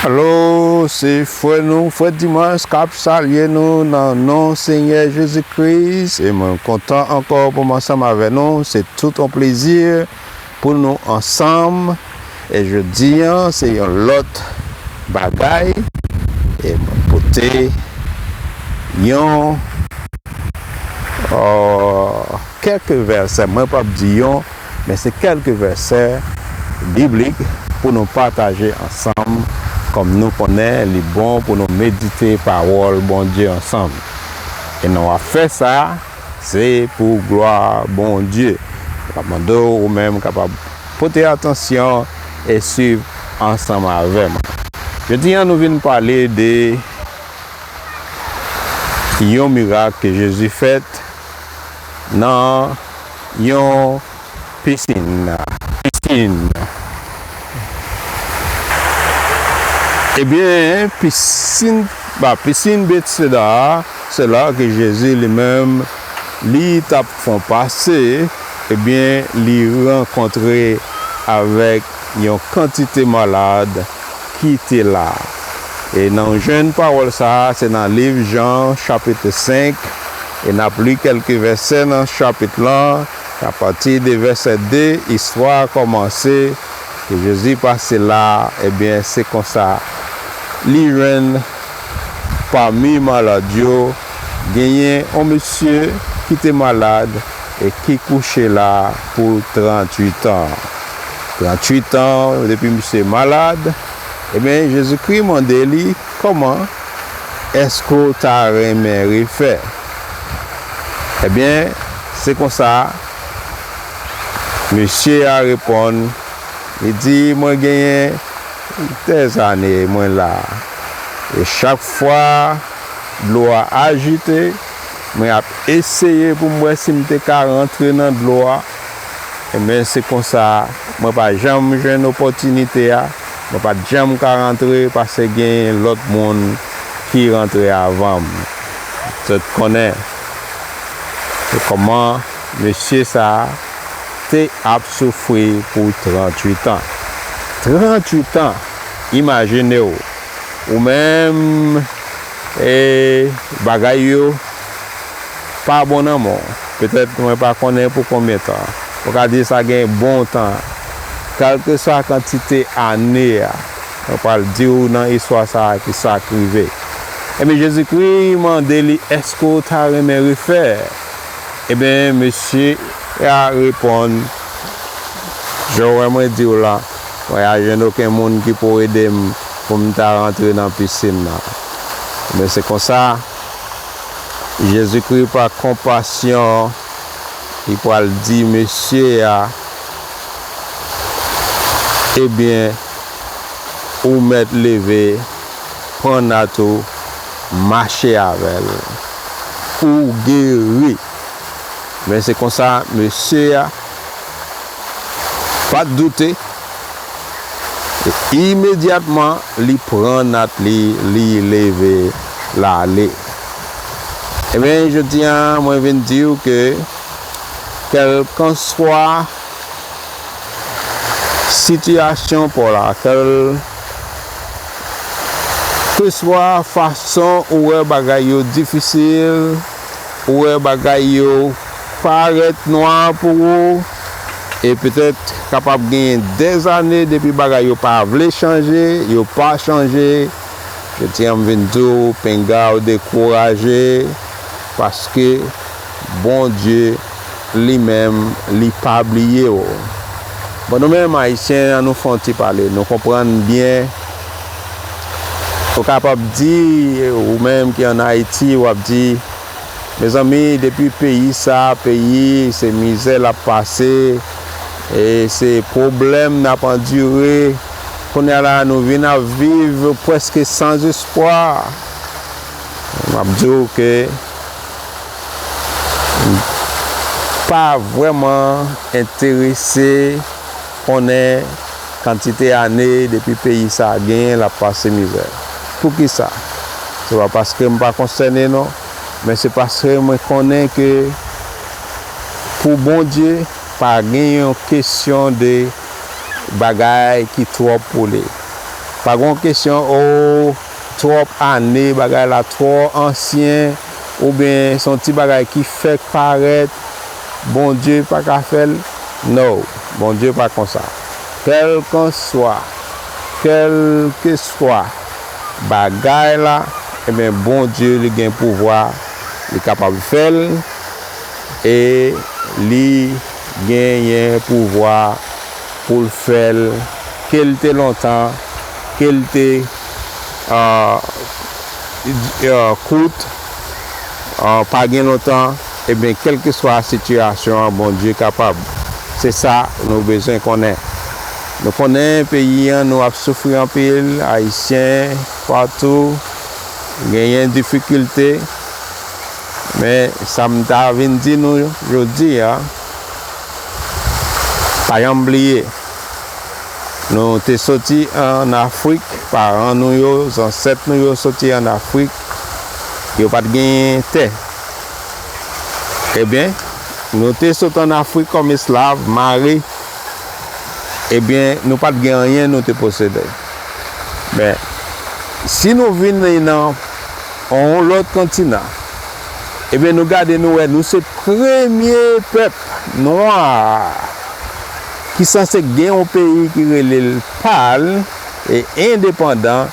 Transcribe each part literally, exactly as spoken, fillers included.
Alo, se frè nou, frè Dimanch, k ap salye nou nan non Senyè Jezi Kris. E mwen kontan ankò pou m ansanm avè nou. Se tout yon plezi pou nou ansanm. E jodi a, se yon lòt bagay. E mwen pote yon, euh, kèk vèsè. Mwen p ap di yon, men se kèlke vèsè biblik pou nou pataje ansanm, kòm nou konnen li bon pou nou medite pawòl Bondye ansanm. E nan w ap fè sa, se pou glwa Bondye. M ap mande w, ou menm, kapab pote atansyon e swiv ansanm avè m. Jodi a, nou vin pale de yon mirak ke Jezi fèt nan yon pisin. Pisin. Ebyen, pisin, ba, pisin Betseda a, se la ke Jezi li menm, li t ap fè yon pase, ebyen, li rankontre avèk yon kantite malad ki te la. E nan jwenn pawòl sa a, se nan liv Jan, chapit senk, e n ap li kèlke vèsè nan chapit lan. Apati de vèsè de, istwa a kòmanse, ke Jezi pase la, ebyen, se konsa, li jwenn pami malad yo, genyen yon mesye ki te malad e ki kouche la pou tranntuit an. Tranntuit an, depi misye malad, ebyen, Jezikri mande li, kòman, èske w ta renmen refè? Ebyen, se konsa, mesye a reponn, li di, mwen genyen dèzane mwen la. E chak fwa dlo a ajite, mwen ap eseye pou m wè si m te ka rantre nan dlo a. Ebyen, se konsa, mwen pa janm jwenn opòtinite a. Mwen pa t janm ka rantre paske gen lòt moun ki rantre avan m. Zòt konnen kòman mesye sa a te ap soufri pou tranntuit an. Tranntuit an, imajine w, ou menm, e, bagay yo pa bon nan men w. Petèt, mwen pa konnen pou konbyen tan. Ou ka di sa gen bon tan. Kèlkeswa kantite ane a, mwen pral di w nan istwa sa a ki sa k rive. Ebyen, Jezikri mande li, èske w ta renmen refè? Ebyen, mesye a reponn, jan w wè mwen di w la, mwen pa jwenn okenn moun ki pou ede m pou m ta rantre nan pisin nan. Men se konsa, Jezikri pa konpasyon, li pral di mesye a, ebyen, ou mèt leve, pran nat ou, mache avè l, ou geri. Men se konsa, mesye a pa t doute, e imedyatman, li pran nat li, li leve, l ale. Ebyen, jodi a, mwen vin di w ke, kèlkanswa sitiyasyon pa w la, kèlkeswa fason ou wè bagay yo difisil, ou wè bagay yo parèt nwa pou ou, e petèt kapab genyen dèzane depi bagay yo pa vle chanje, yo pa chanje, jodi a m vin di w, pinga w dekouraje, paske Bondye li menm, li pa bliye w. Bon, nou menm Ayisyen, ann nou fè yon ti pale. Nou konprann byen. Ou kapab di, ou menm ki ann Ayiti, w ap di, mezanmi, depi peyi sa, peyi, se mizè l ap pase, e se pwoblèm n ap andire. Kounye a la, nou vin ap viv prèske san espwa. M ap di w ke m pa vrèman enterese konnen kantite ane depi peyi sa a genyen l ap pase mizè. Poukisa? Se pa paske m pa konsène non, men se paske mwen konnen ke pou Bondye, pa gen yon kesyon de bagay ki twòp pou li. Pa gen yon kesyon, o, twòp ane, bagay la twò ansyen, oubyen se yon ti bagay ki fèk parèt, Bondye pa ka fè l. No, Bondye pa konsa. Kèlkanswa, kèlkeswa bagay la, ebyen, Bondye, li gen pouvwa, li kapab fè l, e li genyen pouvwa pou l fè l, ke l te lontan, ke l te, ah, ah, kout, ah, pa gen lontan, ebyen, kèlkeswa sitiyasyon an, Bondye kapab. Se sa nou bezwen konnen. Nou konnen peyi an, nou ap soufri anpil, Ayisyen, patou, genyen difikilte, men sa m ta vin di nou jodi a, pa janm bliye, nou te soti ann Afrik, paran nou yo, zansèt nou yo soti ann Afrik, yo pa t genyen tè. Ebyen, nou te sot ann Afrik kòm esklav, mare, ebyen, nou pa t gen anyen nou te posede. Men, si nou vin nan yon lòt kontinan, ebyen, nou gade, nou wè, nou se premye pèp nwa ki sanse gen yon peyi ki rele l pa l e endepandan,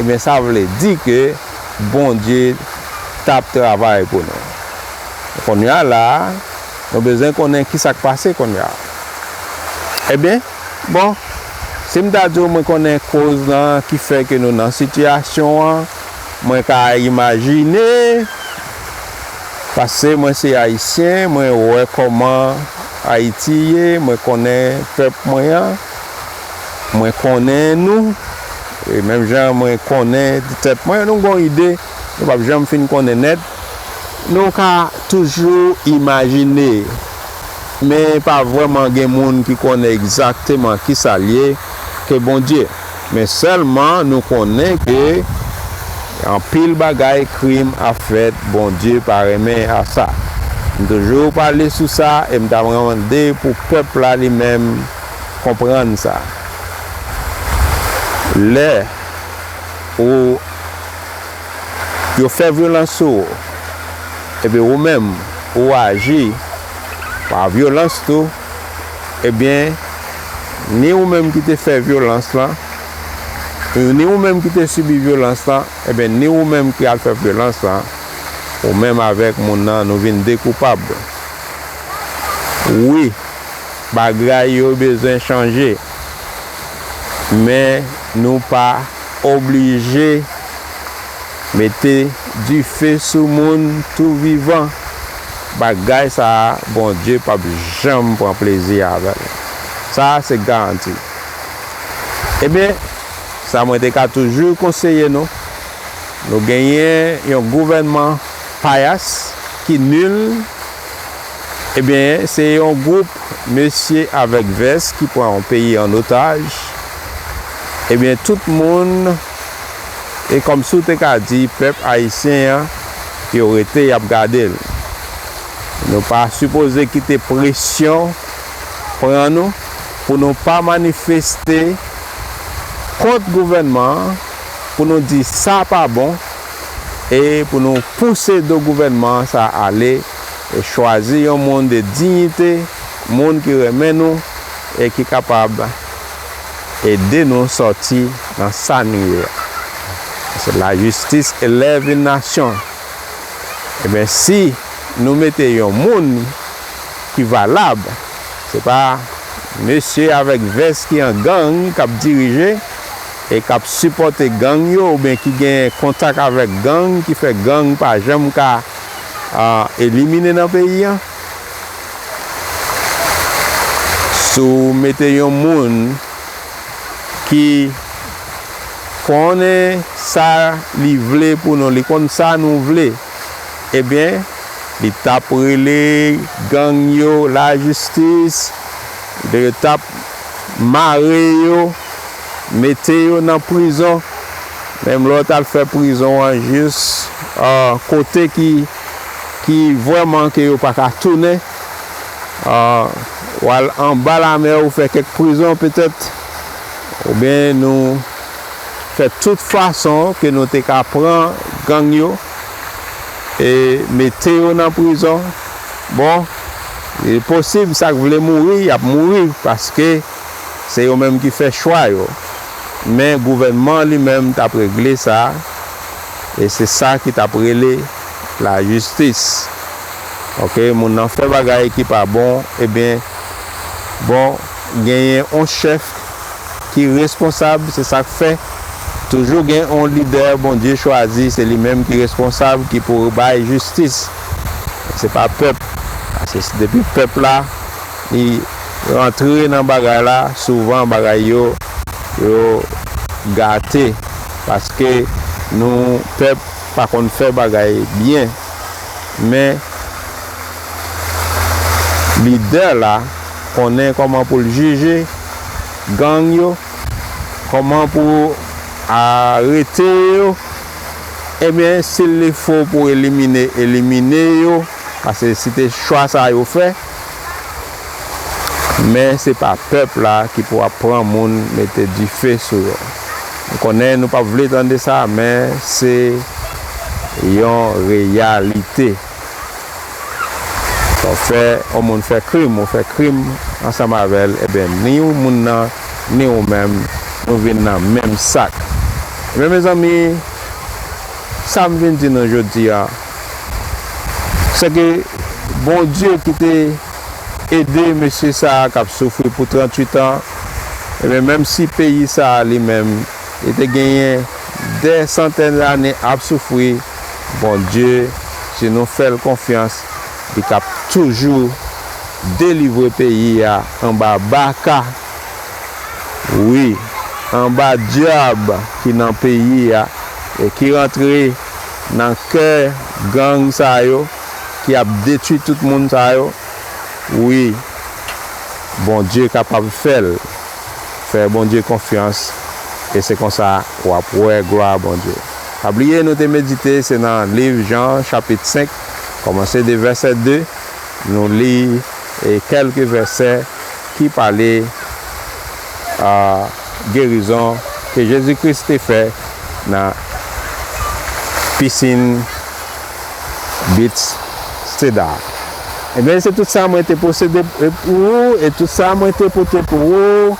ebyen, sa vle di ke Bondye t ap travay pou nou. Kounye a la, nou bezwen konnen ki sa k pase kounye a. Ebyen, bon, si m ta di w mwen konnen koz lan ki fè ke nou nan sitiyasyon an, mwen ka imajine, paske mwen se Ayisyen, mwen wè kòman Ayiti ye, mwen konnen pèp mwen an, mwen konnen nou, e menm jan mwen konnen tèt mwen, nou gon ide, nou p ap janm fin konnen nèt. Nou ka toujou imajine, men pa vrèman gen moun ki konnen egzakteman ki sa l ye ke Bondye. Men sèlman nou konnen ke anpil bagay, krim ap fèt, Bondye pa renmen a sa. M toujou pale sou sa e m ta mande pou pèp la li menm konprann sa. Lè ou yo fè vyolans sou ou, epi ou menm, ou aji pa vyolans tou, ebyen, ni ou menm ki te fè vyolans lan, ni ou menm ki te sibi vyolans lan, ebyen, ni ou menm ki al fè vyolans lan, ou menm avèk moun nan, nou vin de koupab. Wi, bagay yo bezwen chanje, men nou pa oblije mete dife sou moun tou vivan. Bagay sa a, Bondye p ap janm pran plezi avè l. Sa a se garanti. Ebyen, sa mwen te ka toujou konseye nou, nou genyen yon gouvènman payas ki nil, ebyen, se yon gwoup mesye avèk vès ki pran yon peyi an otaj. Ebyen, tout moun, e kòmsi w te ka di, pèp ayisyen an, yo rete, y ap gade l. Nou pa sipoze kite presyon pran nou pou nou pa manifeste kont gouvènman an, pou nou di sa pa bon, e pou nou pouse do gouvènman sa ale, e chwazi yon moun de diyite, moun ki renmen nou, e ki kapab ede nou sòti nan sa nou ye a. Paske lajistis élève une nation. Ebyen, si nou mete yon moun ki valab, se pa mesye avèk vès ki an gang k ap dirije e k ap sipòte gang yo, oubyen ki gen kontak avèk gang, ki fè gang pa janm ka, a, elimine nan peyi a. Si w mete yon moun ki konnen sa li vle pou nou, li konn sa nou vle, ebyen, li t ap rele gang yo lajistis, li t ap mare yo, mete yo nan prizon, menm lè w t al fè prizon an jis, a, kote ki, ki vrèman ke yo pa ka tounen, a, w al anba lamè, ou fè kèk prizon petèt, oubyen nou fè tout fason ke nou te ka pran gang yo e mete yo nan prizon. Bon, li posib sa k vle mouri, y ap mouri, paske se yo menm ki fè chwa yo. Men gouvènman an li menm t ap regle sa, e se sa ki t ap rele lajistis. Oke, moun nan fè bagay ki pa bon, ebyen, bon, genyen yon chèf ki responsab, se sa k fè toujou gen yon lidè Bondye chwazi, se li menm ki responsab, ki pou bay jistis. Se pa pèp. Paske depi pèp la, li rantre nan bagay la, souvan bagay yo, yo gate. Paske nou, pèp pa konn fè bagay byen. Men lidè la konnen kòman pou l jije gang yo, kòman pou arete yo. Ebyen, si l fo pou elimine, elimine yo, paske se te chwa sa yo fè. Men se pa pèp la ki pou ap pran moun mete dife sou yo. M konnen nou p ap vle tande sa, men se yon reyalite. Sa w fè, yon moun fè krim, ou fè krim ansanm avè l, ebyen, ni ou moun nan, ni ou menm, nou vin nan menm sak. Ebyen, mezanmi, sa m vin di nou jodi a, se ke Bondye ki te ede mesye sa a k ap soufri pou tranntuit an, ebyen, menm si peyi sa a li menm, li te genyen dè santèn ane ap soufri, Bondye, si nou fè l konfyans, li k ap toujou delivre peyi a anba baka. Wi, anba dyab ki nan peyi a e ki rantre nan kè gang sa yo, ki ap detwi tout moun sa yo. Wi, Bondye kapab fè l. Fè Bondye konfyans, e se konsa w ap wè glwa Bondye. Pa bliye, nou te medite, se nan liv Jan, chapit senk, kòmanse de vèsè de, nou li, e, kèlke vèsè ki pale a gerizon ke Jezi Kris te fè nan pisin Betseda. Ebyen, se tout sa mwen te posede pou ou, e tout sa mwen te pote pou ou,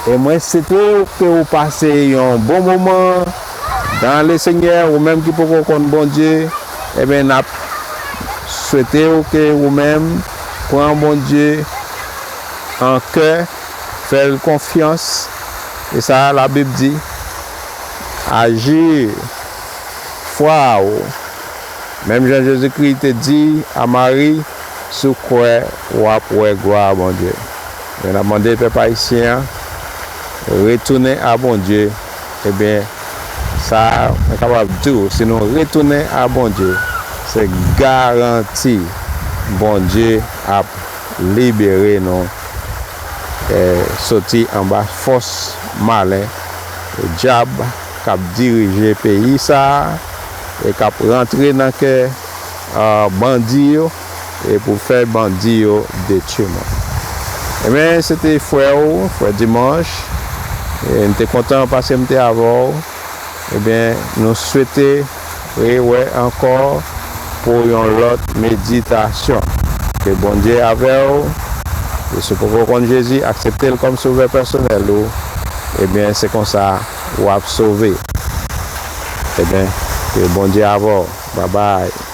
e mwen swete ke ou pase yon bon moman dans le Seigneur, ou menm ki poko konn Bondye, ebyen, n ap swete w ke ou menm pran Bondye an kè, fè l konfyans, e sa Labib di, aji fwa ou. Menm jan Jezikri te di a Mari, si w kwè, w ap wè glwa a Bondye. Men n ap mande pèp ayisyen an, retounen a Bondye. Ebyen, sa a, mwen kapab di w, si nou retounen a Bondye, se garanti Bondye ap libere nou, eh, soti anba fòs malen, dyab k ap dirije peyi sa a, e k ap rantre nan kè, ah, bandi yo, e pou fè bandi yo detwi nou. Ebyen, se te frè ou, frè Dimanch, e m te kontan paske m te avè w. Ebyen, nou swete rewè ankò pou yon lòt meditasyon. Ke Bondye avè w. E si w poko konn Jezi, aksepte l kòm sovè pèsonèl ou. Ebyen, se konsa w ap sove. Ebyen, ke Bondye avè w. Babay.